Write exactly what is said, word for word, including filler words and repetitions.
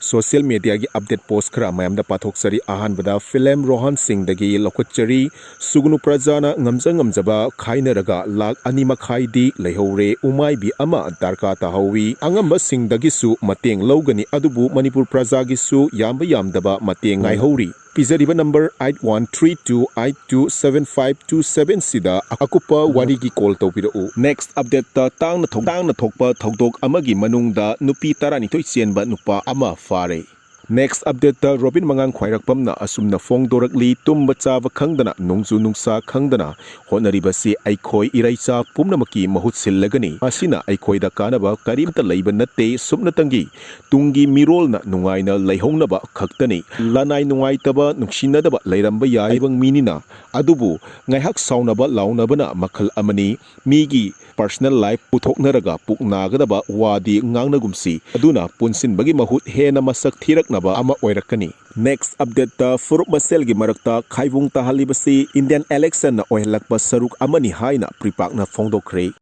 Social mediaꯒꯤ update post ꯈꯔ ꯃꯌꯥꯝꯗ ꯄꯥꯊꯣꯛꯆꯔꯤ꯫ ꯑꯍꯥꯟꯕꯗ ꯐꯤꯂꯝ ꯔꯣꯍꯟ ꯁꯤꯡꯗꯒꯤ ꯂꯧꯈꯠꯆꯔꯤ꯫ ꯁꯨꯒꯅꯨ ꯄ꯭ꯔꯖꯥꯅ ꯉꯝꯖ ꯉꯝꯖꯕ ꯈꯥꯏꯅꯔꯒ ꯂꯥꯈ ꯑꯅꯤ ꯃꯈꯥꯏꯗꯤ ꯂꯩꯍꯧꯔꯦ꯫ ꯎꯃꯥꯏꯕꯤ ꯑꯃ ꯗꯔꯀꯥꯔ ꯇꯥꯍꯧꯋꯤ꯫ ꯑꯉꯝꯕꯁꯤꯡꯗꯒꯤꯁꯨ ꯃꯇꯦꯡ ꯂꯧꯒꯅꯤ, ꯑꯗꯨꯕꯨ ꯃꯅꯤꯄꯨꯔ ꯄ꯭ꯔꯖꯥꯒꯤꯁꯨ ꯌꯥꯝꯕ ꯌꯥꯝꯗꯕ ꯃꯇꯦꯡ ꯉꯥꯏꯍꯧꯔꯤ꯫ ꯄꯤꯖꯔꯤꯕ number eight one three two eight two seven five two seven ꯁꯤꯗ ꯑꯀꯨꯞꯄ ꯋꯥꯔꯤꯒꯤ call ꯇꯧꯕꯤꯔꯛꯎ꯫ Next updateꯇ ꯇꯥꯡꯅ ꯊꯣꯛ-, ꯇꯥꯡꯅ ꯊꯣꯛꯄ ꯊꯧꯗꯣꯛ ꯑꯃꯒꯤ ꯃꯅꯨꯡꯗ ꯅꯨꯄꯤ ꯇꯔꯥꯅꯤꯊꯣꯏ ꯆꯦꯟꯕ ꯅꯨꯄꯥ ꯑꯃ ꯐꯥꯔꯦ꯫ Next updateꯇ ꯔꯣꯕꯤꯟ ꯃꯉꯥꯡ ꯈ꯭ꯋꯥꯏꯔꯥꯛꯄꯝꯅ ꯑꯁꯨꯝꯅ ꯐꯣꯡꯗꯣꯔꯛꯂꯤ, ꯇꯨꯝꯕ ꯆꯥꯕ ꯈꯪꯗꯅ, ꯅꯣꯡꯖꯨ ꯅꯨꯡꯁꯥ ꯈꯪꯗꯅ ꯍꯣꯠꯅꯔꯤꯕꯁꯤ ꯑꯩꯈꯣꯏ ꯏꯔꯩꯆꯥ ꯄꯨꯝꯅꯃꯛꯀꯤ ꯃꯍꯨꯠ ꯁꯤꯜꯂꯒꯅꯤ꯫ ꯃꯁꯤꯅ ꯑꯩꯈꯣꯏꯗ ꯀꯥꯟꯅꯕ ꯀꯔꯤꯝꯇ ꯂꯩꯕ ꯅꯠꯇꯦ꯫ ꯁꯨꯞꯅꯇꯪꯒꯤ ꯇꯨꯡꯒꯤ ꯃꯤꯔꯣꯜꯅ ꯅꯨꯡꯉꯥꯏꯅ ꯂꯩꯍꯧꯅꯕ ꯈꯛꯇꯅꯤ꯫ ꯂꯅꯥꯏ ꯅꯨꯡꯉꯥꯏꯇꯕ, ꯅꯨꯡꯁꯤꯅꯗꯕ ꯂꯩꯔꯝꯕ ꯌꯥꯏ꯫ ꯇꯥꯏꯕꯪ ꯃꯤꯅꯤꯅ꯫ ꯑꯗꯨꯕꯨ ꯉꯥꯏꯍꯥꯛ ꯁꯥꯎꯅꯕ ꯂꯥꯎꯅꯕꯅ ꯃꯈꯜ ꯑꯃꯅꯤ꯫ ꯃꯤꯒꯤ personal life ꯄꯨꯊꯣꯛꯅꯔꯒ ꯄꯨꯛ ꯅꯥꯒꯗꯕ ꯋꯥꯗꯤ ꯉꯥꯡꯅꯒꯨꯝꯁꯤ꯫ ꯑꯗꯨꯅ ꯄꯨꯟꯁꯤꯟꯕꯒꯤ ꯃꯍꯨꯠ ꯍꯦꯟꯅ ꯃꯁꯛ ꯊꯤꯔꯛꯅꯕ ꯑꯃ ꯑꯣꯏꯔꯛꯀꯅꯤ꯫ Next updateꯇ ꯐꯨꯔꯨꯞ ꯃꯁꯦꯜꯒꯤ ꯃꯔꯛꯇ ꯈꯥꯏꯕꯨꯡ ꯇꯥꯍꯜꯂꯤꯕꯁꯤ Indian electionꯅ ꯑꯣꯏꯍꯜꯂꯛꯄ ꯁꯔꯨꯛ ꯑꯃꯅꯤ ꯍꯥꯏꯅ ꯄ꯭ꯔꯤꯄꯥꯛꯅ ꯐꯣꯡꯗꯣꯛꯈ꯭ꯔꯦ꯫